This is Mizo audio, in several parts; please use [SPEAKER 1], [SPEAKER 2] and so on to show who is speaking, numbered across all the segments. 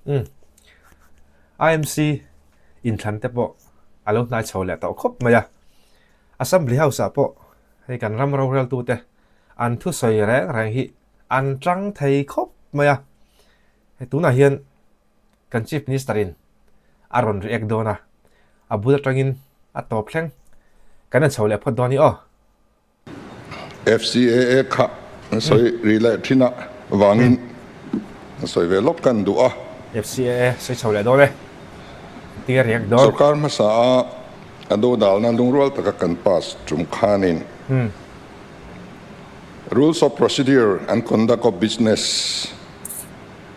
[SPEAKER 1] Umm. IMC inthlan te pawh a lo hnai chho leh tawh khawp mai a. Assembly House ah pawh hei kan ram roreltute an thusawi reng reng hi an tang thei khawp mai a. Hei tunah hian kan Chief Minister in a rawn react dawn a, a bul atangin a tawp thleng kan en chho leh phawt dawn hi aw.
[SPEAKER 2] FCAA kha an sawi ri leh thin a vangin an sawi ve lawk kan duh a.
[SPEAKER 1] FCAA sawi chho leh dawn e tia react dawn.
[SPEAKER 2] Sorkar hmasa a a dodalna lungrual taka kan pass tum khanin Rules of Procedure and Conduct of Business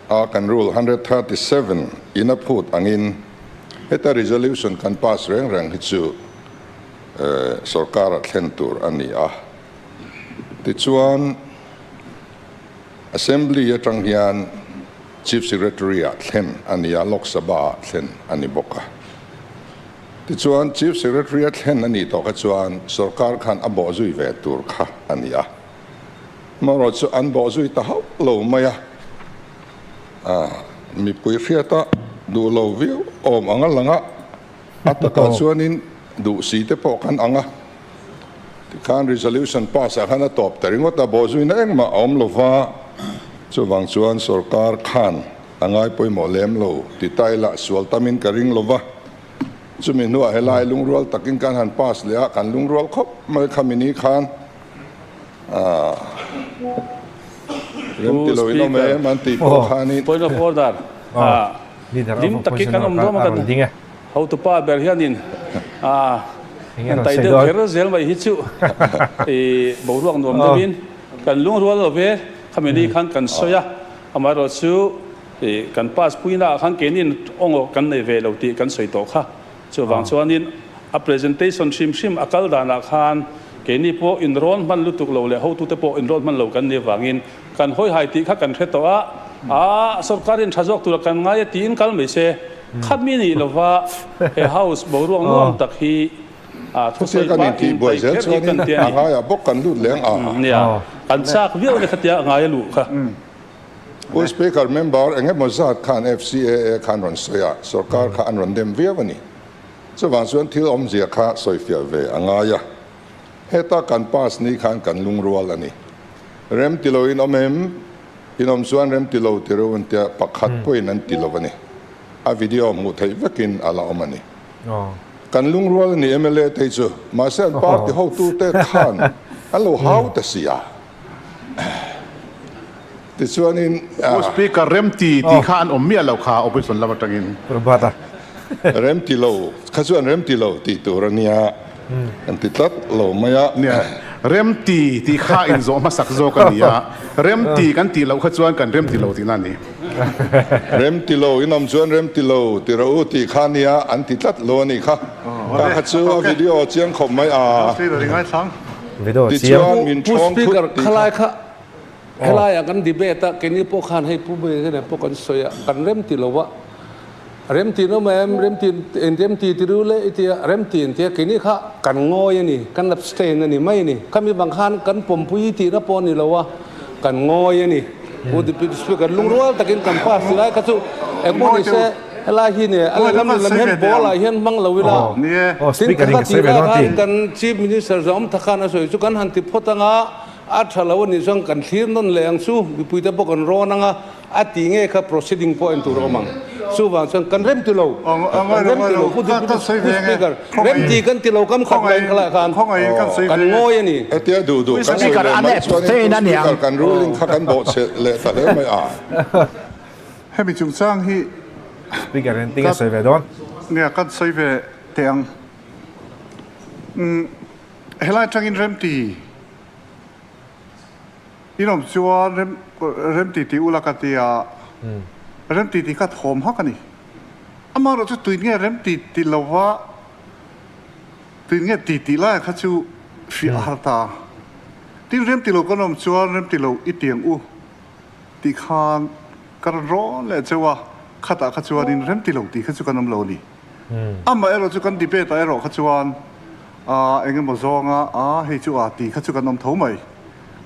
[SPEAKER 2] a kan Rule 137 in a phut angin heta resolution kan pass reng reng hi chu Sorkar a thlen tur a ni a. Tichuan, Assembly atang hian Chief Secretary ah thlen a ni a, Lok Sabha ah thlen a ni bawk a. Tichuan, Chief Secretary a thlen a nih tawh kha chuan sorkar khan a bawhzui ve tur kha a ni a. Amaherawhchu an bawhzui ta hauh lo mai a, mipui hriata duh lo viau awm ang a lang a. A takah chuanin duh si te pawh kan ang a, tikhan resolution pass ah khan a tawp ta ringawt a, bawhzuina engmah a awm lova, chuvang chuan sorkar khan a ngai pawimawh lem lo ti ta ila sual tamin ka ring lova, chumi hnuah helai lungrual takin kan han pass leh a, kan lungrual khawp mai khami ni khan aah rem ti loin awm em an tih pawh khanin.
[SPEAKER 3] Point of order. Hlim takin kan awm dawn a kan hotupa ber hianin kan tai deuh kher zel mai hi chu boruak nuam deuhin kan lungrual lo ve. Khami ni khan kan sawi a, amaherawh chu kan pass puina ah khan keinin awngaw kan nei ve lo tih kan sawi tawh kha. Chuvang chuanin a presentation hrim hrim a kal danah khan keini pawh inrawn hman lutuk lo leh hotute pawh inrawn hman lo kan nih avangin Kan hawihai tih kha kan hre tawh a, a sorkarin tha zawk tura kan ngai a tiin kal mai se. Khami nih lova he house boruak nuam tak hi a thusawi
[SPEAKER 2] Chutia kan
[SPEAKER 3] pah
[SPEAKER 2] intih
[SPEAKER 3] in
[SPEAKER 2] buai
[SPEAKER 3] tai
[SPEAKER 2] zel
[SPEAKER 3] kher hi
[SPEAKER 2] chuanin
[SPEAKER 3] kan ti a
[SPEAKER 2] a
[SPEAKER 3] ni.
[SPEAKER 2] ngaiah bawk kan lut leng a.
[SPEAKER 3] Nia, kan chak viau le khatia a ngai a luh kha.
[SPEAKER 2] Pu Speaker, member eng emaw zat khan FCAA khan rawn sawi a, sorkar kha an rawn dem viau a ni. Chuvang chuan thil awmzia kha sawifiah ve a ngai a. Heta kan pass ni khan kan lungrual a ni. Rem ti lo in awm em? In awm chuan rem ti lo ti reuh an tia, pakhat pawhin an ti lo a ni. A video hmuh theih vekin a la awm a ni. Kan lungrual a ni mla te hi chu, mahse an party hotute khan an lo hau ta si a. Tichuanin.
[SPEAKER 4] Pu Speaker, rem ti tih kha an awm miah lo kha opposition lam atangin.
[SPEAKER 2] Rem ti lo kha chuan rem ti lo tih tur a nia. Kan ti tlat lo mai a.
[SPEAKER 4] Nia, remti tih kha inzawh hmasak zawk a ni a, remti kan tih loh kha chuan kan remti lo tihna a ni.
[SPEAKER 2] Remti lo, in awm chuan remti lo ti rawh u tih kha nia, an ti tlat lo a nih kha. Kha kha chu a video chiang khawp mai a. Tichuan min
[SPEAKER 5] Pu
[SPEAKER 2] thawng thut
[SPEAKER 5] Speaker,
[SPEAKER 2] tih kha.
[SPEAKER 5] khalai kha helaiah kan debate a, keini pawh khan hei Pu Mawia pawh kan sawi a, kan remti lo a. Remti nawm em? Remti eng remti ti ru le i tia, remti an tia keini kha kan ngawi a ni, kan abstain a ni mai a ni. Khami vang khan kan pawmpui tihna pawh a ni lo a, kan ngawi a ni. Pu Deputy Speaker, lungrual takin kan pass ti lai kha chu engpawh ni se helai hi nia, a lehlam lehlam hian ball ah hian hmang lo ila. Tin, ka tih lai khan kan Chief Minister Zawm Tha khan a sawi chu kan han ti phawt anga a tha lo a nih chuan kan thlir nawn leh ang chu, mipuite pawh kan rawn anga. A ti nge kha proceeding pawh en tur a awm ang. Chuvang chuan kan rem ti lo, kan rem ti lo Pu Deputy Speaker, rem ti kan ti lo kam khat lain khalai khan kan ngawi a ni.
[SPEAKER 2] Hetia duh duh kan sawi leh mai chuanin Pu Speaker kan ruling kha kan bawhchhe leh ta hle mai a.
[SPEAKER 6] Hemi chungchang hi
[SPEAKER 1] Speaker in tinge sawi ve dawn?
[SPEAKER 6] Nia kan sawi ve teh ang. Helai atangin rem ti. In awm chuan rem rem ti ti ula ka ti a, rem ti ti kha thawm hak a ni. Amaherawh chu tuin nge rem ti ti lova tuin nge ti tih lai kha chu hriah a har ta. Tin rem ti lo kan awm chuan rem ti lo i tiang u tih khan ka rawn rawn leh cheu a, khatah kha chuanin rem ti lo tih kha chu kan awm lo a ni. Amaherawh chu kan debate ah erawh kha chuan aa eng emaw zawnga aa hei chu aa tih kha chu kan awm tho mai.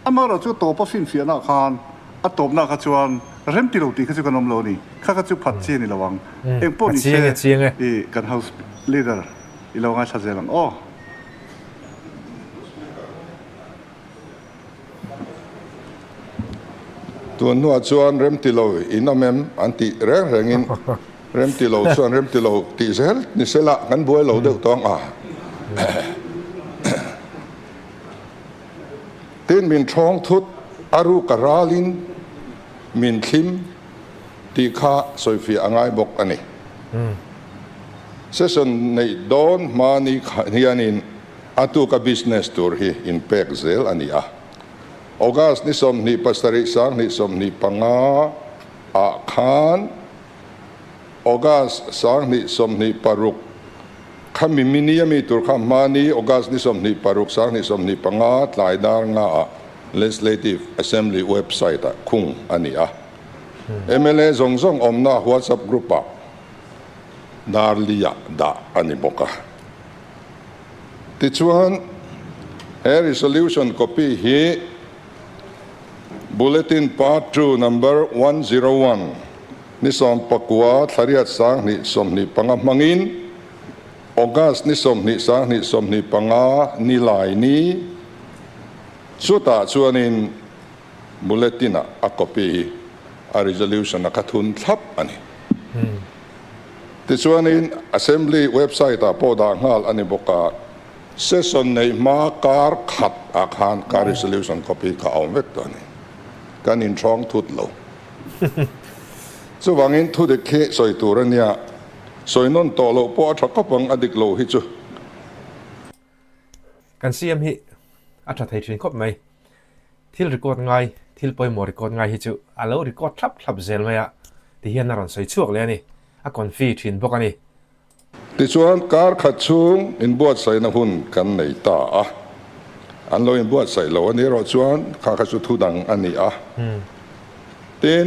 [SPEAKER 6] Amaherawh chu tawpa finfiahna khan a tawpna kha chuan Rem ti lo tih kha chu kan awm lo a ni. Kha kha chu phat chi a ni lo ang. Eng pawh ni se i kan House Leader i lo ngaithla zel ang aw.
[SPEAKER 2] Tun hnuah chuan rem ti lo in awm em an tih reng rengin rem ti lo chuan rem ti lo tih zel ni sela kan buai lo deuh tawng a. Tin min ṭhawng thut a ruk a ralin min thlim tih kha sawifiah a ngai bawk a ni. Session neih dawn hma ni hianin a tuka business tur hi inpek zel a ni a. August ni 27 2025 ah khan August 2026 Khami mini a mi tur kha hmani August ni 26 2025 tlai dar nga ah Legislative Assembly website ah khung a ni a. Mla zawng zawng awmna WhatsApp group ah dar li ah dah a ni bawk a. Tichuan he resolution copy hi Bulletin Part Ii Number 101, ni 19 thlariat 2025 hmangin August ni 20 2025 ni lai ni chutah chuanin Bulletin-ah a copy hi a resolution a kha thun thlap a ni. Tichuanin Assembly website-ah pawh dah nghal a ni bawk a. Session neih hma kar khat ah khan ka resolution copy kha a awm vek tawh a ni. Kan inthawng thut lo. Chuvangin thu dik hi sawi tur a nia, sawi nawn tawh loh pawh a tha khawp ang a dik lo hi chu.
[SPEAKER 1] Kan CM hi a tha thei thin khawp mai. Thil record ngai, thil pawimawh record ngai hi chu a lo record thlap thlap zel mai a, tihian a rawn sawi chhuak leh a ni. A confi thin bawk a ni.
[SPEAKER 2] Tichuan, kar khat chhung inbuatsaihna hun kan nei ta a. An lo inbuatsaih lo a ni erawh chuan kha kha chu thu dang a ni a. Tin,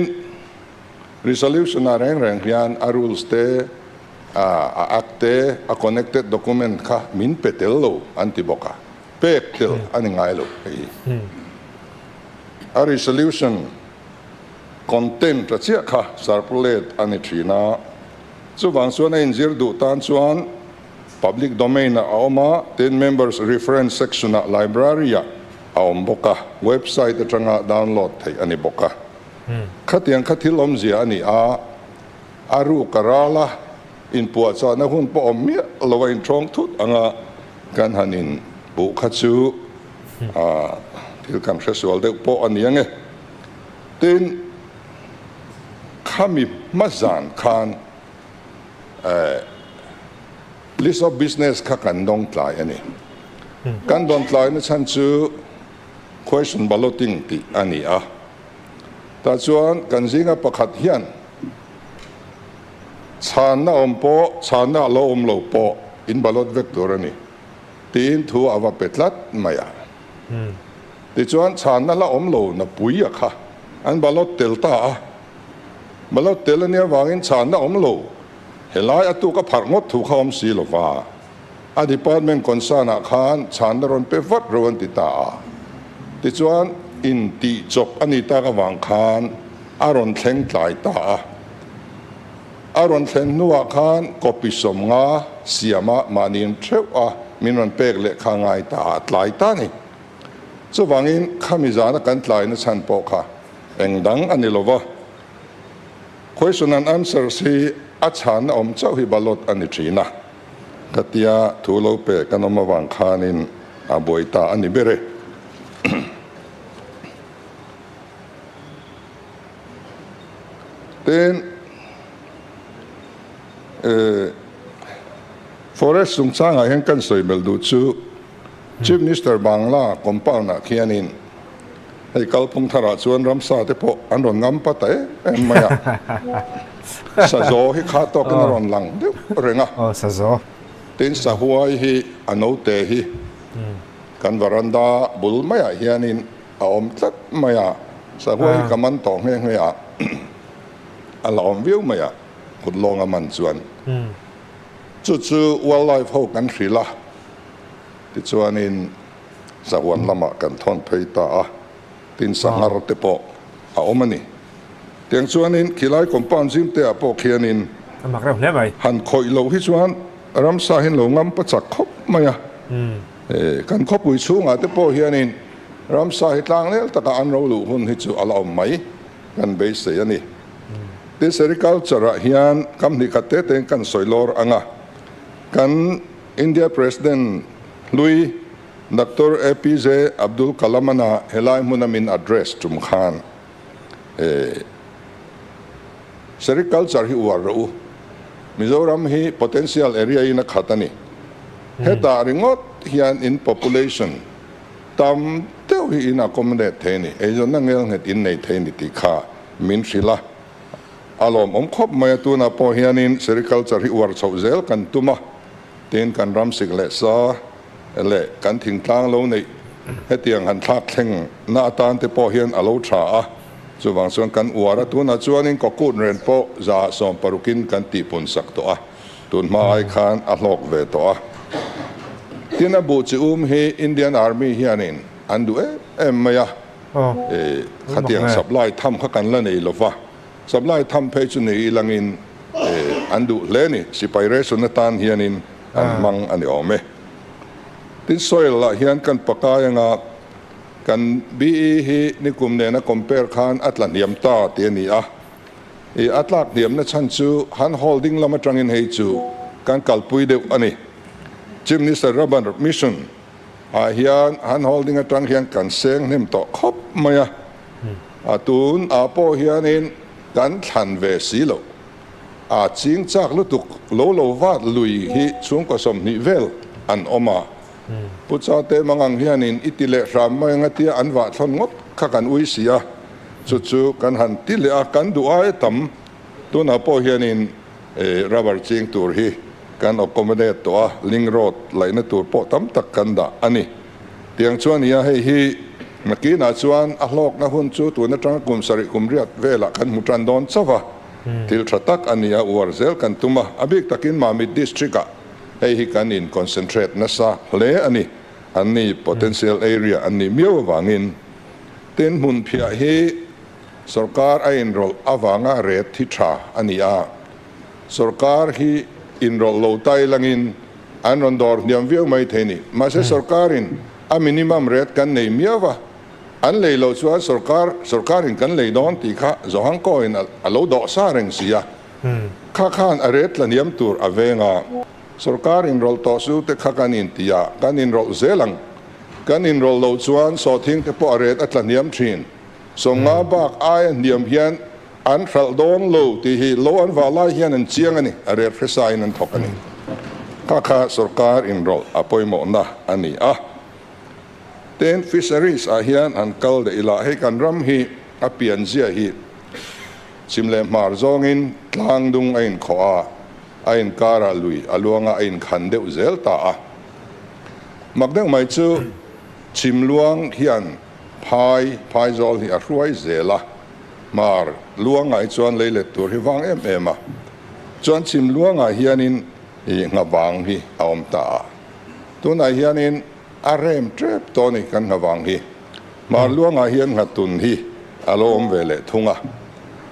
[SPEAKER 2] resolution-ah reng reng hian a rules te, a act te, a connected document kha min pe tel lo an ti bawk a. Pek tel a ni ngai lo hei hi. A resolution content a chiah kha circulate a ni thin a. Chuvang chuan a inzir duh tan chuan public domain ah a awm a, tin members reference section ah library ah a awm bawk a, website atanga download theih a ni bawk a. Khatiang kha thil awmzia a ni a, a ruk a ral a, inpuahchahna hun pawh awm miah lo a inthawng thut anga kan han in buh kha chu thil kan hresual deuh pawh a ni ange. Tin. Khami hma zan khan list of business kha kan dawng tlai a ni. Kan dawn tlaina chhan chu question balloting tih a ni a. Tah chuan kan zinga pakhat hian chhanna awm pawh chhanna a lo awm lo pawh in ballot vek tur a ni tiin thu a va pe tlat mai a. Tichuan chhanna la awm lo na pui a kha an ballot tel ta a. Ballot tel a nia vangin chhanna awm lo helai a tuk a pharh ngawt thu kha awm si lo va. A department concern ah khan chhanna rawn pe vat ro an ti ta a. Tichuan in tih chawp a ni tak avang khan a rawn thleng tlai ta a. A rawn thlen hnuah khan copy 50 siama mahni in theuh a min rawn pek leh kha ngai ta a tlai ta a ni. Chuvangin khami zana kan tlaina chhan pawh kha eng dang a ni lo va, question and answers hi a chhanna awm chauh hi ballot a ni thin a, ka tia thu lo pe kan awm avang khanin a buai ta a ni ber e. Tin, forest chungchangah hian kan sawi belh duh chu, Chief Minister Bangla compound ah khianin hei kalphung tharah chuan ramsa te pawh an rawn ngam pa ta em em mai a, sazaw hi kha tawkin a rawn lang deuh reng a, tin sahuai hi a note hi kan varanda bul maiah hianin a awm tlat mai a, sahuai hi ka man tawh nghe nghe a, a la awm viau mai a kut lawnga man chuan chu chu wildlife ho kan hrilh a. Tichuanin sahuan lamah kan thawn phei ta a, tin sanghar te pawh a awm a ni. Tiang chuanin khilai compound zim te ah pawh khianin
[SPEAKER 1] A mak reuh hle mai.
[SPEAKER 2] Han khawih loh hi chuan ramsa hian lo ngam pachak khawp mai a. Kan khawpui chhungah te pawh hianin ramsa hi tlangnel taka an ro luh hun hi chu a la awm mai kan beisei a ni. Tin sericulture ah hian kam hnih khat te tein kan sawi lawr ang a, kan India President hlui Doctor APJ Abdul Kalam-ana helai hmuna min address tum khan Sericulture hi uar rawh u. Mizoram hi potential area in a khat a ni. Hetah ringawt hian in population tam deuh hi in accommodate thei a ni, eizawnna ngelnghet in nei thei a ni tih kha min hrilh a. A lawmawm khawp mai a, tunah pawh hianin sericulture hi uar chhoh zel kan tum a, tin kan ram sik leh sa leh kan thingtlang lo neih hetiang han thlak thleng na atan te pawh hian a lo tha a, chuvang chuan kan uar a, tunah chuanin kawkut ren pawh 160in kan tihpun sak tawh a, tun hma ai khan a hlawk ve tawh a. Tin a buh chi um hi Indian Army hianin an duh em em mai a, khatiang supply tham kha kan la nei lova, Supply tham phei chu nei ilangin an duh hle a ni. Sipai ration atan hianin an hmang a ni awm e. Tin soil ah hian kan pakai anga kan BE hi nikum nena compare khan a tla hniam ta tih a ni a. I a tlak hniamna chhan chu han holding lam atangin hei chu kan kalpui deuh a ni. Chief Minister Rubber Mission ah hian han holding atang hian kan seng hnem tawh khawp mai a. A tun ah pawh hianin kan thlan ve si loh. A ching chak lutuk lo lo vat lui hi chhungkaw 20 vel an awm a. Pu Chate Mangang hianin i ti leh hram mai anga tia an vah thlawn ngawt kha kan ui si a. Chu chu kan han ti leh a, kan duh aia tam. Tunah pawh hianin rubber ching tur hi kan accommodate tawh a, link road laihna tur pawh tam tak kan dah a ni. Tiang chuan nia hei hi nakinah chuan a hlawkna hun chu tun atanga kum 7 kum 8 velah kan hmu tan dawn chauh a, thil tha tak a ni a, uar zel kan tum a, a bik takin Mamit District ah hei hi kan in concentrate nasa hle a ni, an ni potential area an nih miau avangin. Tin hmun phiah hi sorkar a inrawlh avanga ret hi tha a ni a, Sorkar hi inrawlh lo tai langin an rawn dawr hniam viau mai thei ni. Mahse sorkarin a minimum rate kan nei miau va, an lei loh chuan sorkar sorkarin kan lei dawn tih kha Zohangkawin a lo dawh sa reng si a. Kha khan a rate tla hniam tur a veng a. Sorkar inrawlh tawh su te kha kan inti a, kan inrawlh zel ang. Kan inrawlh loh chuan sawhthing te pawh a rate a tla hniam thin. 50 bak aia hniam hian An hralh dawn lo tih hi lo an vah lai hian an chiang a ni, a rel hresa in an thawk a ni. Kha kha sorkar inrawlh a pawimawhna a ni a. Tin, fisheries ah hian han kal leh ila, hei kan ram hi a pian zia hi chhim leh hmar zawngin tlang dung a inkhawh a, a inkarah lui a luang a, a inkhan deuh zel ta a. Mak deuh mai chu chhim luang hian phai, phaizawl hi a hruai zel a. Hmar luangah hi chuan lei let tur hi vang em em a, chuan chhim luangah hianin ih nghavang hi a awm ta a, tunah hianin a rem tep tawh a ni kan nghavang hi. Hmar luangah hian nghatun hi a lo awm ve leh thung a,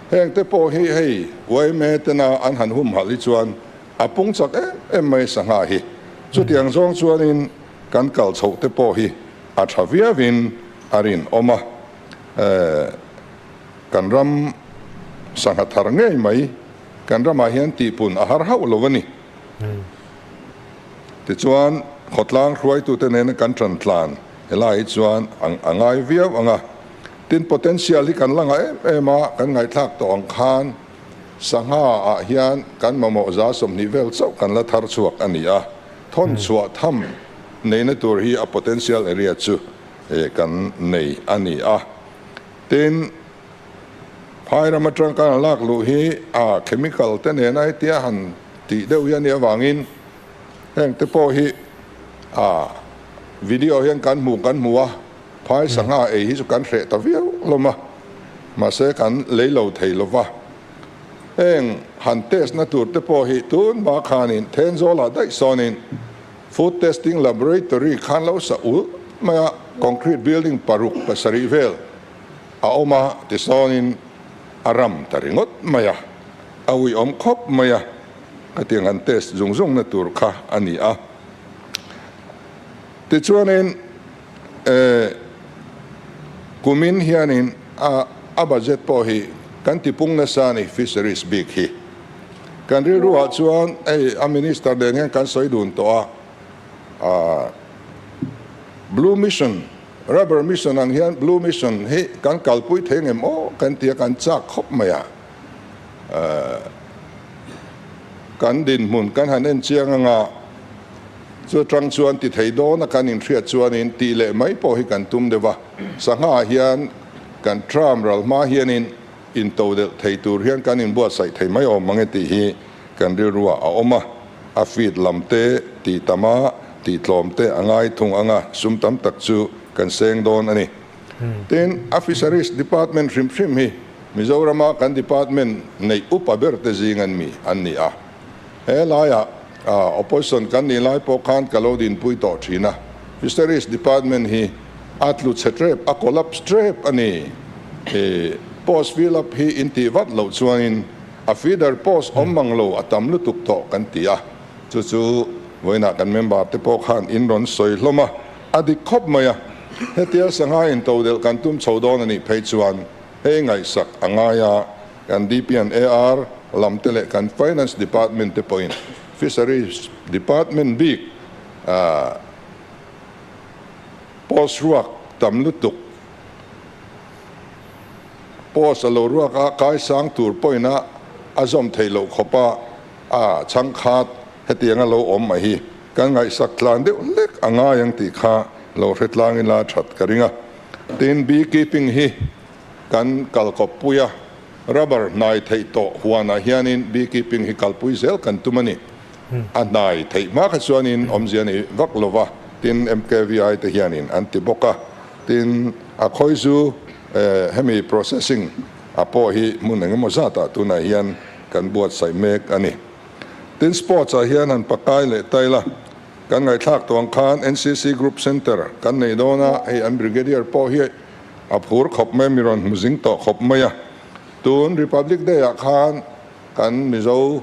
[SPEAKER 2] heng te pawh hi hei yma tena an han humhalh hi chuan a pung chak em em mai sangha hi. Chutiang zawng chuanin kan kal chhoh te pawh hi a tha viauin a rinawm a. Kan ram sangha thar ngei mai kan ramah hian tihpun a har hauh lo a ni. Tichuan, khawtlang hruaitute nena kan tan tlan helai hi chuan a ngai viau ang a. Tin, potential hi kan la ngah em em a, kan ngaihthlak tawh ang khan sangha ah hian kan mamawh 20% vel chauh kan la thar chhuak a ni a. Thawn chhuah tham neihna tur hi a potential area chu kan nei a ni a. Tin, phai ram atang kan lak luh hi a chemical te nena hetia han tih deuh hi a nih avangin heng te pawh hi a video hian kan hmu kan hmu a, phai sangha ei hi chu kan hreh ta viau hlawm a, mahse kan lei lo thei lo va. Heng han test na tur te pawh hi tun hma khanin Thenzawl-ah daih sawnin Food Testing Laboratory khan lo sa ulh mai a, concrete building paruk 7 vel a awm a, tisawnin A ram ta ringawt mai a, a uiawm khawp mai a, khatiang han test zung zung na tur kha a ni a. Tichuanin eh kumin hianin a a budget pawh hi kan tipung nasa a ni fisheries bik hi. Kan rilruah chuan hei a minister nen hian kan sawi dun tawh a, ah Blue Mission Rubber Mission ang hian Blue Mission hi kan kalpui thei ngem aw kan ti a, kan chak khawp mai a. Kan dinhmun kan han en chiang anga chu atang chuan ti thei dawn a kan inhriat chuanin tih leh mai pawh hi kan tum deuh a. Sangha ah hian kan tram ral hma hianin into delh thei tur hian kan inbuatsaih thei mai awm ang e tih hi kan rilruah a awm a, a feed lam te tih tam a, tih tlawm te a ngai thung ang a, sum tam tak chu kan seng dawn a ni. Tin, a Fisheries Department hrim hrim hi Mizorama kan department neih upa ber te zing an mi an ni a. He laiah opposition kan nih lai pawh khan ka lo dinpui tawh thin a, Fisheries Department hi a tlu chhe tep, a collapse tep a ni. Post fill up hi in tih vat loh chuanin A feeder post awm mang lo a tam lutuk tawh kan ti a, chu chu vawiinah kan member te pawh khan in rawn sawi hlawm a, a dik khawp mai a. Hetia sangha in todelh kan tum chho dawn a nih phei chuan hei ngaihsak a ngai a, kan DP and AR lam te leh kan Finance Department te pawhin Fisheries Department bik post ruak tam lutuk Post a lo ruak a, kai sang tur pawhin a a zawm theih loh khawp a, a chhang khat hetiang a lo awm mai hi kan ngaihsak tlan deuh hlek a ngai ang tih kha lo hre tlang ila that ka ring a. Tin, bee keeping hi kan kalkawp pui a, rubber hnai theih tawh huanah hianin bee keeping hi kalpui zel kan tum a ni. A hnai theih hma kha chuanin awmzia nei vak lo va, tin MKVI te hianin an ti bawk a. Tin, a khawi chu hemi processing a pawh hi hmun engemaw zatah tunah hian kan buatsaih mek a ni. Tin, sports ah hian han pakai leh ta ila, kan ngaihthlak tawh ang khan NCC Group Centre kan nei dawn a, hei an Brigadier pawh hi a phur khawp mai a, mi rawn hmu zing tawh khawp mai a. Tun Republic Day ah khan kan Mizo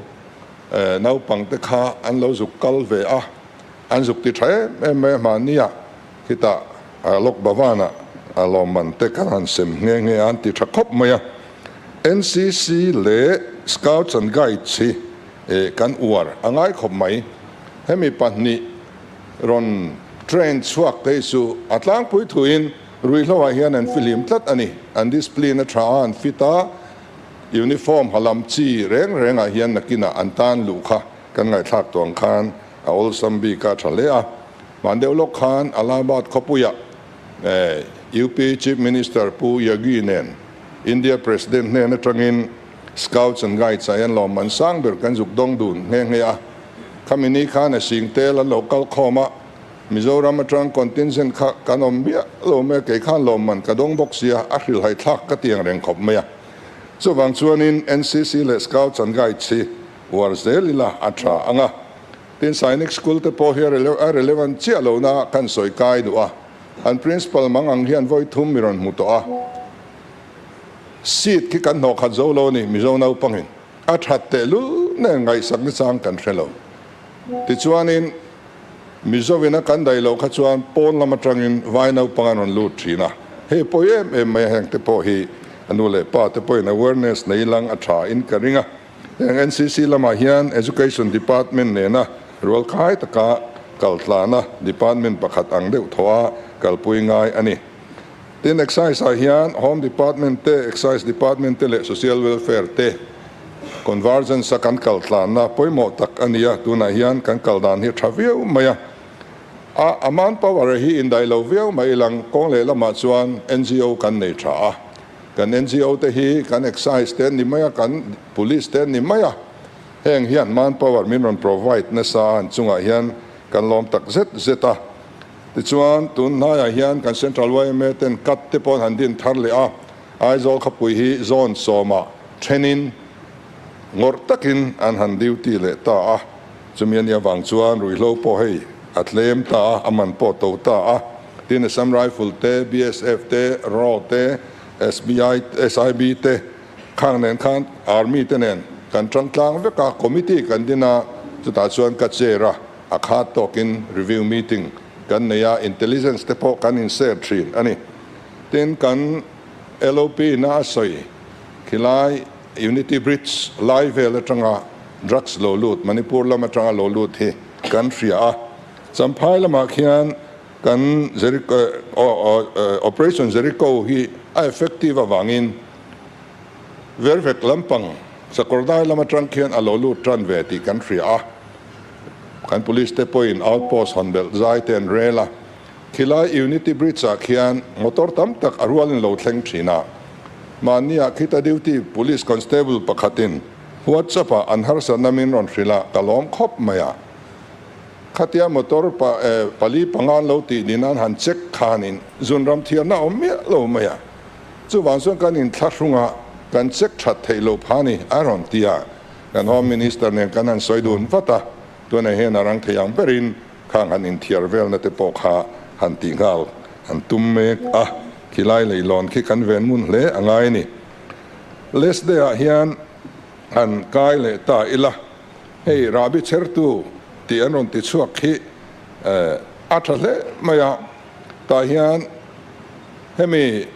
[SPEAKER 2] naupang te kha an lo zuk kal ve a, an zuk ti tha em em mai a hmanni ah. Khitah Lok Bhavan-ah lawmman te kan han sem nghe nghe a, an ti tha khawp mai a. NCC leh Scouts and Guides hi kan uar a ngai khawp mai. Hemi pahnih rawn train chhuak te hi chu a tlangpui thuin ruihhloah hian an fihlim tlat a ni. An discipline a tha a, an fit a, uniform ha lam chi reng rengah hian nakinah an tan luh kha kan ngaihthlak tawh ang khan a awlsam bik a tha hle a. Hman deuh lawk khan Allahabad khawpuiah UP Chief Minister Pu Yogi nen India President hnen atangin Scouts and Guides ah hian lawmman sang ber kan zuk dawng dun nghe nghe a. Khami ni khan a sing tel an lo kal khawm a, Mizoram atang contingent kha kan awm miah lo mai a, kei khan lawmman ka dawng bawk sia, a hrilhai thlak ka tiang reng khawp mai a. Chuvang chuanin NCC leh Scouts and Guides hi uar zel ila a tha ang a. Tin, Sainik School te pawh hi a relevant chiah lohna kan sawi kai duh a, an principal mang ang hian vawi thum mi rawn hmu tawh a, seat khi kan hnawh khat zo lo a ni, Mizo naupangin a that tehlul nen ngaihsak na chang kan hre lo. Tichuanin Mizo-in a kan daih loh kha chuan pawn lam atangin vai naupang an rawn lut thin a, hei pawi em em mai a, heng te pawh hi a nu leh pa te pawhin awareness nei lang a tha in ka ring a. Heng NCC lamah hian Education Department nena rualkhai taka kal tlana department pakhat ang deuh thaw a kalpui ngai a ni. Tin, Excise ah hian Home Department te, Excise Department te leh Social Welfare te convergence a kan kal tlanna pawimawh tak a ni a, tunah hian kan kal dan hi a tha viau mai a. A a manpower hi indaih lo viau mai ilang kawng lehlamah chuan NGO kan nei tha a. Kan NGO te hi kan Excise te an ni mai a, kan Police te an ni mai a, heng hian manpower min rawn provide nasa an chungah hian kan lawm tak zet zet a. Tichuan, tun hnaiah hian kan Central yma ten cut te pawh an han din thar leh a, Aizawl khawpui hi zone sawmah thenin ngawrh takin an han duty leh ta a, chumi a nih avang chuan ruihhlo pawh hei a tlem ta a, a man pawh to ta a. Tin, Assam Rifle te, BSF te, raw te, SBI, SIB te, Khang nen khan Army te nen kan tang tlang vek a, committee kan din a, chutah chuan ka chair a, a khat tawkin review meeting kan nei a, intelligence te pawh kan in share thin a ni. Tin, kan LOP na a sawi khilai Unity Bridge lai vel atanga drugs lo lut, Manipur lam atanga lo lut hi kan hria a, Champhai lamah khian kan Operation Jericho hi a effective avangin Vervek lampang Sakawrdai lam atang khian a lo lut tan ve tih kan hria a, kan police te pawhin outpost hawn belh zai te an rel a, khilai Unity Bridge ah khian motor tam tak a rualin lo thleng thin a, mahni ah khita duty police constable pakhatin WhatsApp ah an harsatna min rawn hrilh a, ka lawm khawp mai a. Khatia motor pali panga an lo tih nin an han check khanin zunram thiarna a awm miah lo mai a. Chuvang chuan kan inthlahrung a, kan check that theih loh pha ni a rawn ti a. Kan Home Minister nen kan han sawi dun vat a, tunah hian a rang thei ang berin khang han inthiar velna te pawh kha han tih nghal an tum mek a, khilai leilawn khi kan ven ngun hle a ngai a ni. Last day ah hian han kai leh ta ila, hei rahbi chhertu tih an rawn ti chhuak khi a tha hle mai a, tah hian Hemi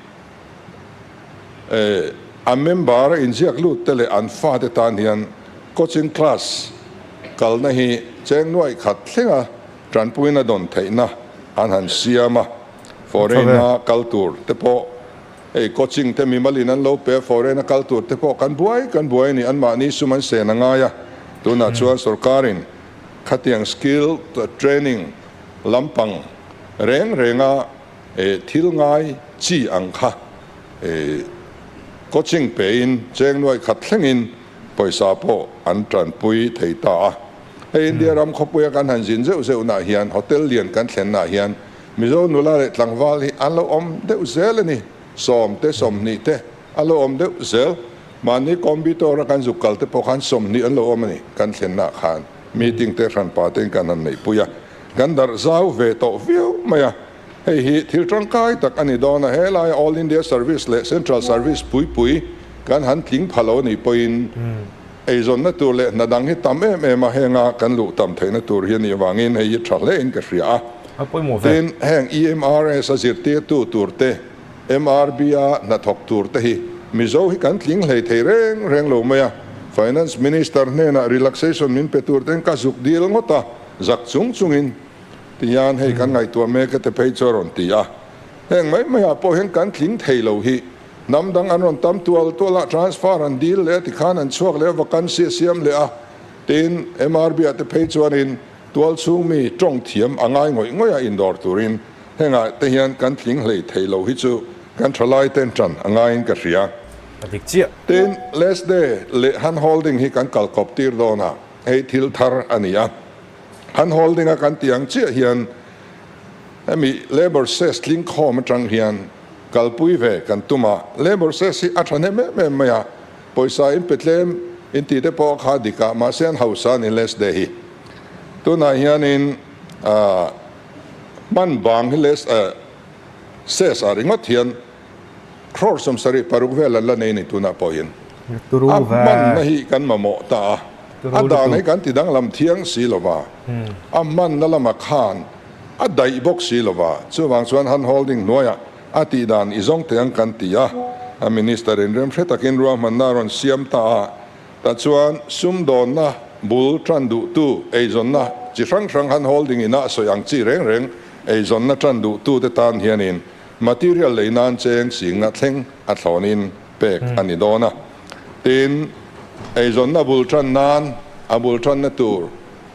[SPEAKER 2] a member a inziak lut te leh an fate tan hian coaching class kalna hi cheng nuaih khat thlenga tanpuina dawn theihna an han siam a, foreign a kal tur te pawh hei coaching te mimalin an lo pe a, foreign a kal tur te pawh kan buai kan buai a ni, anmahni sum an sen a ngai a, tunah chuan sorkarin khatiang skill training lampang reng renga Thil ngai chi ang kha coaching pein cheng nuai khat thlengin pawisa pawh an tanpui thei ta a. Hei India ram khawpuia kan han zin zeuh zeuh nah hian hotel lian kan thlen nah hian Mizo nula leh tlangval hi an lo awm deuh zel a ni. 10 te 20 te an lo awm deuh zel. Mahni computer a kan zuk kal te pawh khan 20 an lo awm a ni kan thlen nah khan. Meeting te hranpa tein kan han neihpui a, kan darh zau ve tawh viau mai a. Hei hi thil tangkai tak a ni dawn a, helaia All India Service leh Central Service pui pui kan han tling pha lo a nih pawhin eizawnna tur leh hna dang hi tam em em a, henga kan luh tam theihna tur hi a nih avangin hei hi tha hlein ka hria a. Tin, heng EMRS a zirtirtu tur te, MRB-a hnathawk tur te hi Mizo hi kan tling hlei thei reng reng lo mai a, Finance Minister hnenah relaxation min pe tur ten ka zuk dil ngawt a, zak chung chungin tihian hei kan ngaihtuah mek e te phei chu a rawn ti a. Heng mai maiah pawh hian kan tling thei lo hi hnam dang an rawn tam tual tual a, transfer an dil leh a tikhan an chhuak leh a, vacancy a siam leh a, tin MRB-ah te phei chuanin tual chhung mi tawng thiam a ngai ngawih ngawih a indawr turin Hengah te hian kan tling hlei thei lo hi chu kan thalai ten tan a ngaiin ka hria.
[SPEAKER 1] A dik chiah.
[SPEAKER 2] Tin, last day leh hand holding hi kan kal kawp tir dawn a, hei thil thar a ni a. Hand holding a kan tih ang chiah hian hemi labour cess tling khawm atang hian kalpui ve kan tum a. Labour cess hi a thahnem em em mai a, pawisa in pe tlem in tih te pawh a kha dik a, mahse an hausa a ni last day hi. Tunah hianin ah. Hman bang hi les ses ah ringawt hian crore 76 vel an la nei ni tunah pawhin a hmanna hi kan mamawh ta a, a dan hi kan ti danglam thiang si lova, a hmanna lamah khan a daih bawk si lova, chuvang chuan hand holding hnuaiah a tih dan i zawng teh ang kan ti a, a minister in remhre takin ruahmanna a rawn siam ta a. Tah chuan sumdawnna bul tan duhtu eizawnna chi hrang hrang han holding ina a sawi ang chi reng reng eizawnna tan duhtute tan hianin material lei nan cheng singna thleng a thlawnin pek a ni dawn a. Tin, eizawnna bul tan nan a bul tanna tur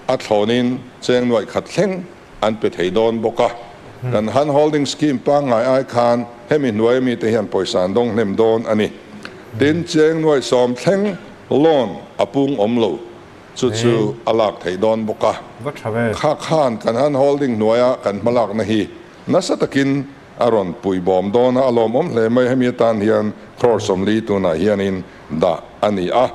[SPEAKER 2] a thlawnin cheng nuaih khat thleng an pe thei dawn bawk a. Kan hand holding scheme pangngai ai khan hemi hnuai mite hian pawisa an dawng hnem dawn a ni. Tin, cheng nuaih 10 thleng loan a pung awm lo chu chu a lak theih dawn bawk a. Kha khan kan hand holding hnuaia kan hmalakna hi nasa takin a rawn pui bawm dawn a, a lawmawm hle mai. Hemi atan hian crore 40 tunah hianin dah a ni a.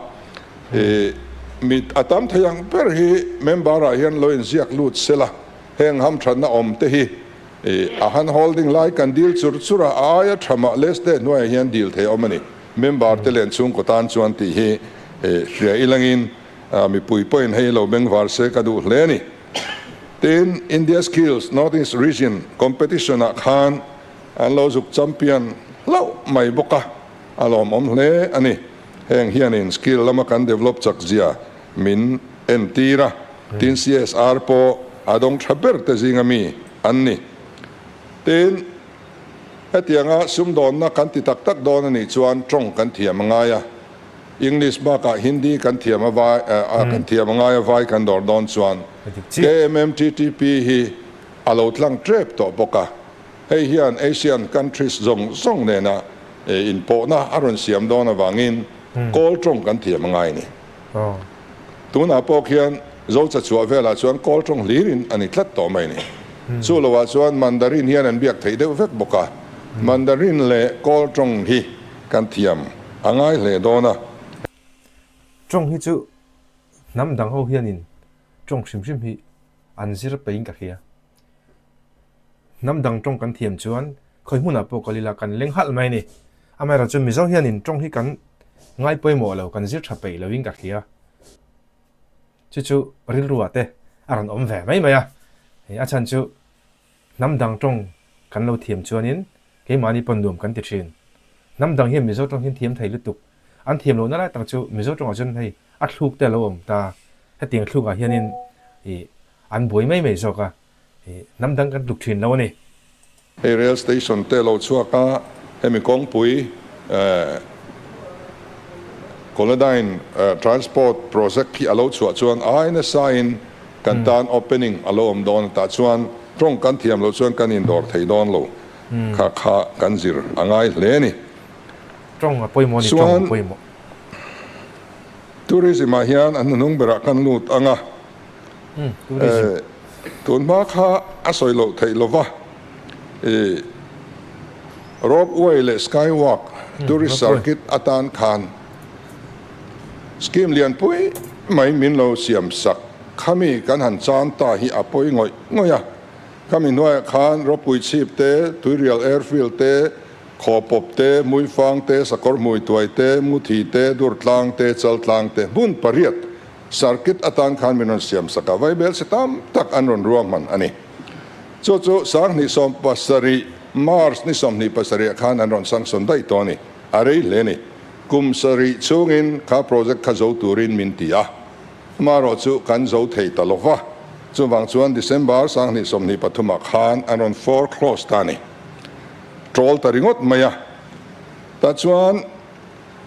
[SPEAKER 2] Mi a tam thei ang ber hi member ah hian lo inziak lut sela, heng hamthatna awm te hi a hand holding lai kan dil chur chur a, a aia tha mah less day hnuaiah hian dil thei a awm a ni. Member te leh an chhungkaw tan chuan tih hi hria ilangin mipui pawhin hei lo bengvar se ka duh hle a ni. Tin, India Skills North East Region Competition ah khan an lo zuk champion hlauh mai bawk a, a lawmawm hle a ni. Heng hianin skill lama kan develop chak zia min entir a, tin CSR pawh a dawng tha ber te zinga mi an ni. Tin, hetianga sumdawnna kan ti tak tak dawn a nih chuan tawng kan thiam a ngai a, English bakah Hindi kan thiam a vai kan thiam a ngai a vai kan dawr dawn chuan KMMTTP hi a lo tlang tep tawh bawk a, hei hian Asian countries zawng zawng nena inpawhna a rawn siam dawn avangin Kawl tawng kan thiam a ngai a ni. Tunah pawh khian Zocha chhuah velah chuan Kawl tawng hlirin a ni tlat tawh mai a ni. Chu lovah chuan Mandarin hian an biak theih deuh vek bawk a, Mandarin leh Kawl tawng hi kan thiam a ngai hle dawn a.
[SPEAKER 1] Tawng hi chu hnam dang ho hianin tawng hrim hrim hi an zir peiin ka hria. Hnam dang tawng kan thiam chuan khawi hmunah pawh kal ila kan leng halh mai a ni. Amaherawhchu Mizo hianin tawng hi kan ngai pawimawh lo, kan zir tha peih loin ka hria. Chu chu rilruah te a rawn awm ve mai mai a. A chhan chu hnam dang tawng kan lo thiam chuanin keimahni pawn nuam kan ti thin. Hnam dang hian Mizo tawng hian thiam thei lutuk. An thiam lohna lai tak chu Mizo tawngah chuan hei a thluk te a lo awm ta. Hetiang thlukah hianin ih an buai mai mai zawk a. Hnam dang kan tluk thin lo a ni.
[SPEAKER 2] Hei rail station te lo chhuak a, hemi kawngpui Kolodyne transport project hi a lo chhuah chuan ai nasa in kan tan opening a lo awm dawn a, tah chuan tawng kan thiam loh chuan kan indawr thei dawn lo kha kha kan zir a ngai hle a ni.
[SPEAKER 1] Tawng a pawimawh a ni, tawng a pawimawh.
[SPEAKER 2] Tourism ah hian an hnuhnung berah kan lut ang a. Tun hma kha a sawi loh theih lova, Rope way leh Sky Walk tourist circuit atan khan scheme lianpui mai min lo siam sak. Khami kan han chan ta hi a pawi ngawih ngawih a. Khami hnuaiah khan Ropui chhip te, Tuirial Airfield te, Khawpawp te, Hmuifang te, Sakawr Hmuituai te, Muthi te, Durtlang te, Chaltlang te hmun pariat Circuit atan khan min rawn siam sak a, vaibel si tam tak an rawn ruahman a ni. Chu chu 2017 March ni 27 ah khan an rawn sanction daih tawh a ni. A rei hle a ni. Kum sarih chhungin kha project kha zo turin min ti a, amaherawh chu kan zo thei ta lo va. Chuvang chuan December 2023 ah khan an rawn foreclose ta a ni. Troll ta ringawt mai a. Tah chuan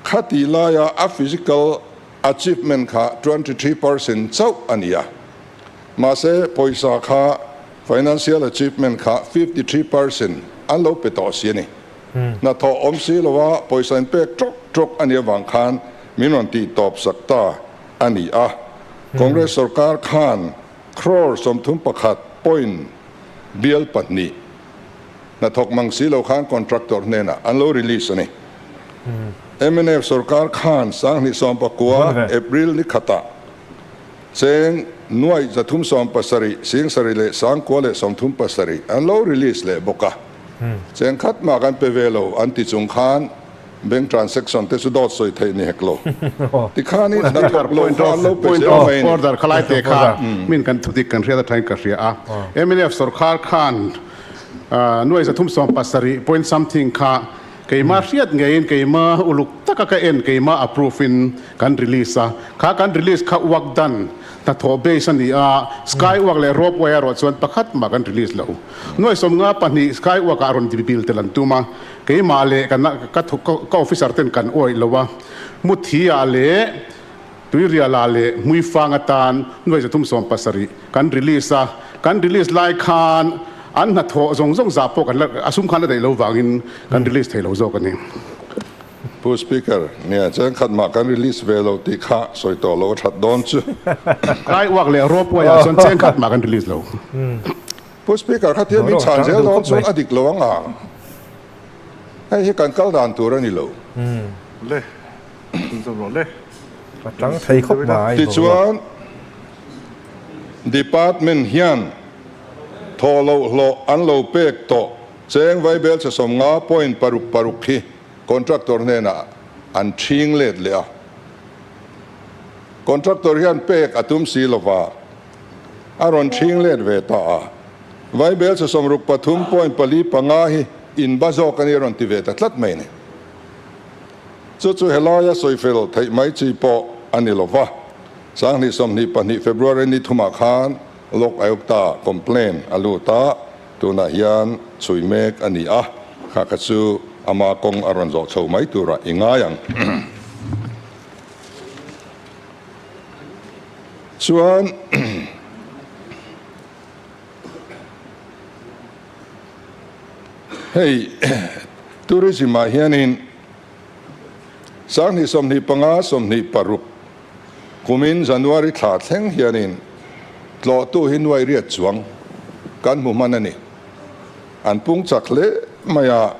[SPEAKER 2] khati laia a physical Achievement kha 23% chauh a ni a, mahse pawisa kha financial achievement kha 53% an lo pe tawh si a ni. Hnathawh awm si lova pawisa in pek tawk tawk a nih avang khan min rawn tih tawp sak ta a ni a. Congress sorkar khan crore 31 point bial pahnih Hnathawk mang si lo khan contractor hnenah an lo release a ni. Mnf sorkar khan 2019 April ni khatah cheng nuaih 370 singsarih leh sangkua leh 37 an lo release leh bawk a. Cheng khat mah kan pe ve lo an ti chung khan bank transaction te chu dawt sawi theih ni hek lo. Tikhanin hnathawk lo kha an lo pe zel mai a ni.
[SPEAKER 4] Order khalai te kha min kan thudik kan hriat atangin ka hria a. Mnf sorkar khan Nuai 370 point something kha keima hriat ngeiin keima uluk taka ka en keima approve in kan release a, kha kan release kha work done hnathawh base a ni a, sky work leh rope way erawh chuan pakhat mah kan release lo. Nuai 52 sky work ah rawn bill tel an tum a, keimah leh ka ka officer ten kan awih lo a, muthi ah leh Tuiriala leh Hmuifang atan nuai 370 kan release a, kan release lai khan an hnathawh zawng zawng zah pawh kan la, a sum khan la daih lo vangin kan release thei lo zawk a ni.
[SPEAKER 2] Pu Speaker, nia chengkhat mah kan release ve lo tih kha sawi tawh lo a that dawn chu.
[SPEAKER 4] Kai uak leh rawp uaiah chuan chengkhat mah kan release lo.
[SPEAKER 2] Pu Speaker, khatia min chhan zel dawn chuan a dik lo ang ang. Hei hi kan kal dan tur a ni lo.
[SPEAKER 6] Le.
[SPEAKER 1] A tang thei khawp mai.
[SPEAKER 2] Tichuan, Department hian thaw loh hlawh an lo pek tawh cheng vaibel chhe 50 point paruk paruk hi contractor hnenah an ṭhing let leh a. Contractor hian pek a tum si lova, a rawn ṭhing let ve ta a. Vaibelchhe 63 point 4 5 hi in ba zawk a ni a rawn ti ve ta tlat mai a ni. Chu chu helaia sawifel theih mai chi pawh a ni lova, 2022 February ni thumah khan Lok Ayukta complaint a lut a, tunah hian chhui mek a ni a, kha kha chu ama kawng a rawn zawh chho mai turah i ngai ang. Chuan hei tourism ah hianin 2025 26 kumin January thla thleng hianin tlawhtu hi nuai riat chuang kan hmu hman a ni. An pung chak hle mai a,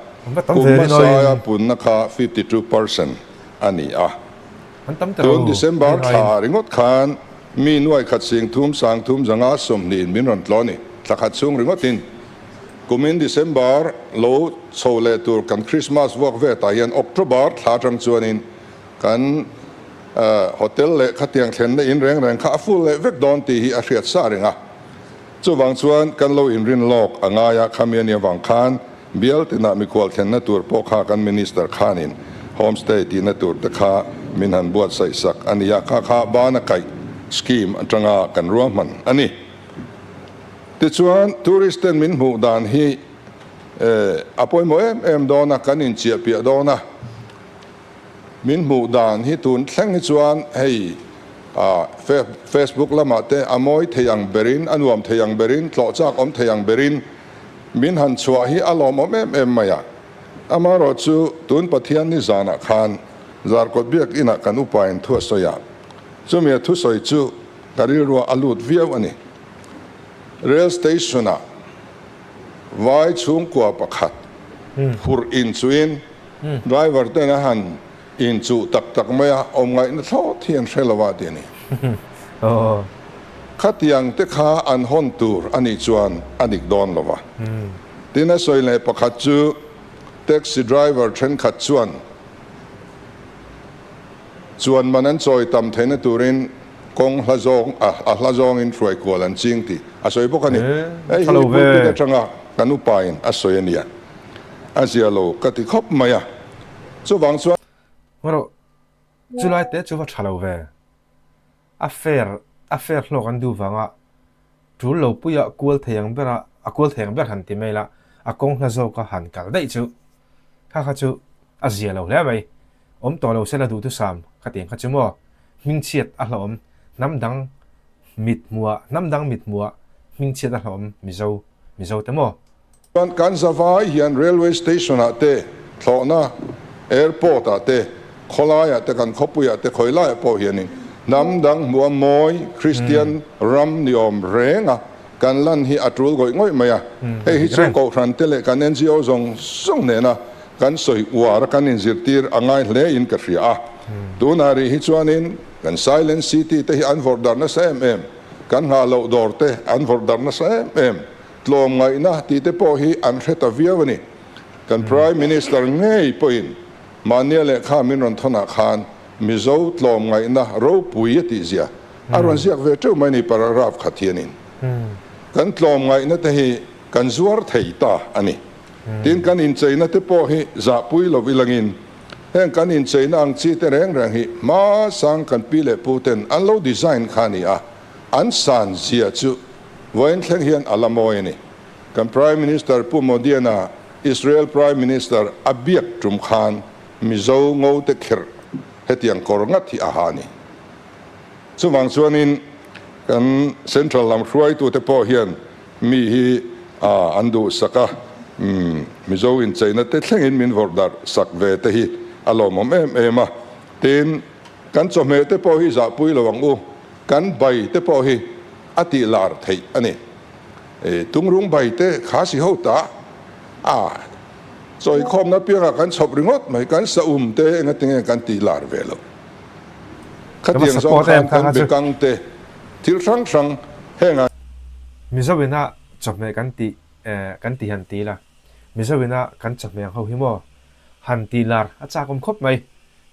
[SPEAKER 2] kum hmasaia punna kha 52% a ni a. Tun December thla ringawt khan mi nuai khat sing thum sang thum zanga 20 in min rawn tlaw a ni. Thla khat chhung ringawtin kumin December lo chho leh tur kan Christmas vuak vetah hian October thla atang chuanin kan hotel leh khatiang thlenna in reng reng kha a full leh vek dawn tih hi a hriat sa reng a. Chuvang chuan kan lo inrin lawk a ngai a, khami a nih avang khan bial tinah mikhual thlenna tur pawh kha kan Minister khanin homestay tihna tur te kha min han buatsaih sak a ni a, kha kha bana kaih scheme atanga kan ruahman a ni. Tichuan tourist ten min hmuh dan hi a pawimawh em em dawn a, kan inchiahpiah dawn a. Min hmuh dan hi tun thleng hi chuan hei Facebook lamah te a mawi thei ang berin, a nuam thei ang berin, tlawh chak awm thei ang berin min han chhuah hi a lawmawm em em mai a. Amaherawh chu tun Pathian ni zanah khan Zarkawt Biakinah kan upain thu a sawi a, chumi a thusawi chu ka rilruah a lut viau a ni. Rail station-ah vai chhungkua pakhat phurh inchuin Driver ten a han inchuh tak tak mai a, awm ngaihna thlawt hi an hre lo a ti a ni. Khatiang te kha an hawn tur a nih chuan a dik dawn lo va. Tin a sawi leh pakhat chu taxi driver thenkhat chuan chuan man an chawi tam theihna turin kawng hla zawng a hla zawngin hruai kual an ching tih a sawi bawk a ni. Hei hi pulpit atanga kan upain a sawi a nia. A zia lo ka ti khawp mai a, chuvang chuan.
[SPEAKER 1] Ngarawh, chulai te chu va tha lo ve. A fair, a fair hlawk an duh vanga tul lo puia kual thei ang bera, a kual thei ang ber han ti mai la, a kawng hla zawka han kal daih chu kha kha chu a zia lo hle mai. Awm tawh lo sela duhthusam ka ti ang kha chu maw? Hmingchhiat a hlawhawm hnam dang mit hmuah, hnam dang mit hmuah hmingchhiat a hlawhawm Mizo, Mizo te maw?
[SPEAKER 2] Chuan kan zavai hian railway station ah te, thlawhna, airport ah te, khawlai ah te, kan khawpui ah te, khawi lai ah pawh hianin hnam dang hmuh a mawi Kristian ram ni awm reng a kan lan hi a tul ngawih ngawih mai a. Hei hi chu Kohhran te leh kan NGO zawng zawng nena kan sawi uar a kan inzirtir a ngai hle in ka hria a. Tunah rih hi chuanin kan Silent City te hi an vawrh darh nasa em em, kan nghah loh dawr te an vawrh darh nasa em em. Tlawmngaihna tih te pawh hi an hre ta viau a ni. Kan Prime Minister ngei pawhin mahnia lehkha min rawn thawnah khan Mizo tlawmngaihna ropui a tih zia a rawn ziak ve teuh mai ni paragraph khat hianin. Kan tlawmngaihna te hi kan zuar thei ta a ni. Tin kan incheina te pawh hi zahpui lo ilangin heng kan incheina ang chi te reng reng hi hmasang kan pi leh pu ten an lo design kha a ni a, an san zia chu Vawiin thleng hian a la mawi a ni. Kan Prime Minister Pu Modiana Israel Prime Minister a biak tum khan Mizo ngo te kherh hetiang kawr ngat hi a ha a ni. Chuvang chuanin kan Central lam hruaitute pawh hian mi hi an duhsak a, Mizo incheina te thlengin min vawrh darh sak ve te hi a lawmawm em em a. Tin, kan chawhmeh te pawh hi zahpui lo ang u, kan bai te pawh hi a tih lar theih a ni. Tungrung bai te kha si ho ta a chawikhawmna piangah kan chhawp ringawt mai, kan saum te engatinge kan tih lar ve loh. Khatiang zawng khan kan bekang te thil hrang hrang hengah.
[SPEAKER 1] Mizo ina chawhmeh kan tih kan ti han ti la, Mizo ina kan chawhmeh ang ho hi maw han tih lar a chak awm khawp mai.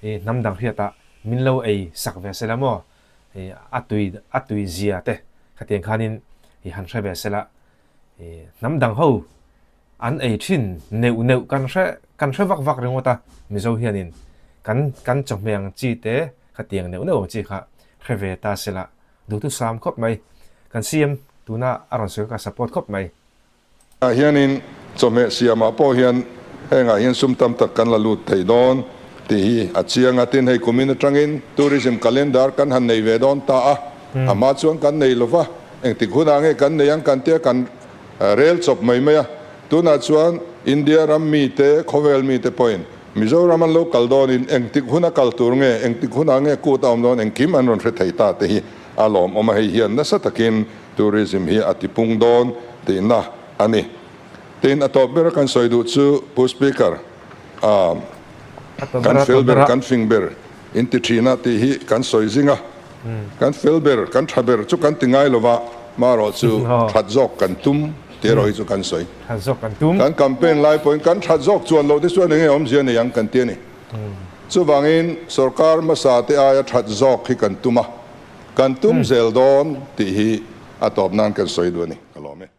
[SPEAKER 1] Hnam dang hriatah min lo ei sak ve sela maw? A tui a tui zia te khatiang khanin i han hre ve sela. Hnam dang ho an ei thin neuh neuh kan hre kan hre vak vak ringawt a, Mizo hianin kan kan chawhmeh ang chi te khatiang neuh neuh ang chi kha hre ve ta sela duhthusam khawp mai. Kan CM tuna a rawn sawi kha ka support khawp mai.
[SPEAKER 2] Ah hianin chawhmeh siamah pawh hian hengah hian sum tam tak kan la lut thei dawn tih hi a chiang a. Tin, hei kumin atangin Tourism Calendar kan han nei ve dawn ta a, a hma chuan kan nei lo va, engtik hunah nge kan nei ang kan tia kan rel chawp mai mai a. Tunah chuan India ram mite, khawvel mite pawhin Mizoram an lo kal dawnin engtik huna kal tur nge, engtik hunah nge kut a awm dawn engkim an rawn hre thei ta te hi a lawmawm a, hei hian nasa takin Tourism hi a tipung dawn tihna a ni. Tin, a tawp bera kan sawi duh chu Pu Speaker, ah, kan fel ber, kan fing ber in ti thin a tih hi kan sawi zing a. Kan fel ber, kan tha ber chu kan ti ngai lova, marawh chu that zawk kan tum tih erawh hi chu kan sawi. Kan campaign lai pawhin kan that zawk chuan loh te chuan enge awmzia nei ang kan ti a ni. Chuvangin sorkar hmasa te aia that zawk hi kan tum a. Kan tum zel dawn tih hi a tawp nan kan sawi duh a ni, ka lawm e.